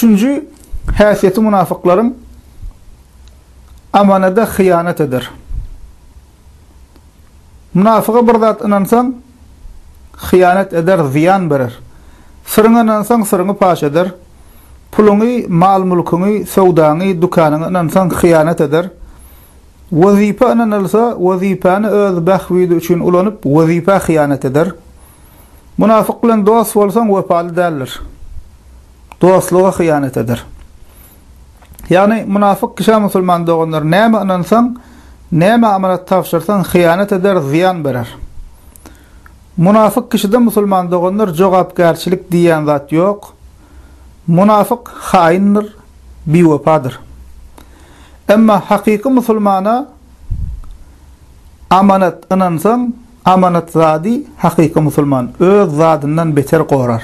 Üçünji häsiýeti munafyklaryň amanada hyýanat eder. Munafyga bir zat ynansaň, hyýanat eder, zyýan berer. Syryňy ynansaň, syryňy paş eder. Puluňy, mal-mülküňi, söwdaňy, dükanyňy ynansaň, hyýanat eder. Wezipe ynanylsa, wezipäni öz bähbidi üçin ulanyp, wezipä hyýanat eder. Munafyk bilen dost bolsaň, wepaly däldir. Dostluga hyýanat eder. Ýagny, munafyk kişä musulman doganlar näme ynansaň, näme amanat tabşyrsaň, hyýanat eder, zyýan berer. Munafyk kişide musulman doganlar jogapkärçilik diýýän zat ýok. Munafyk haýyndyr, biwepadyr. Emma hakyky musulmana amanat ynansaň, amanat zady hakyky musulman öz zadyndan beter gorar.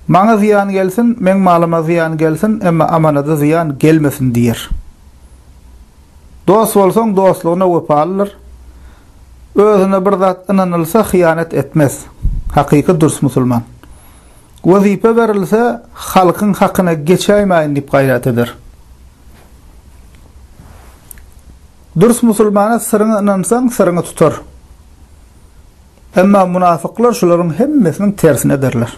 Maňa zyýan gelsin, meň malyma zyýan gelsin, emma amanada zyýan gelmesin diýer. Dost bolsaň, dostlugyna wepalydyr. Özüne bir zat ynanylsa, hyýanat etmez. Hakyky dürs musulman. Wezipe berilse, halkyň hakyna geçäýmäýin diýip gaýrat eder. Dürs musulmana syryňy ynansaň, syryňy tutar. Emma munafyklar şularyň hemmesiniň tersini ederler.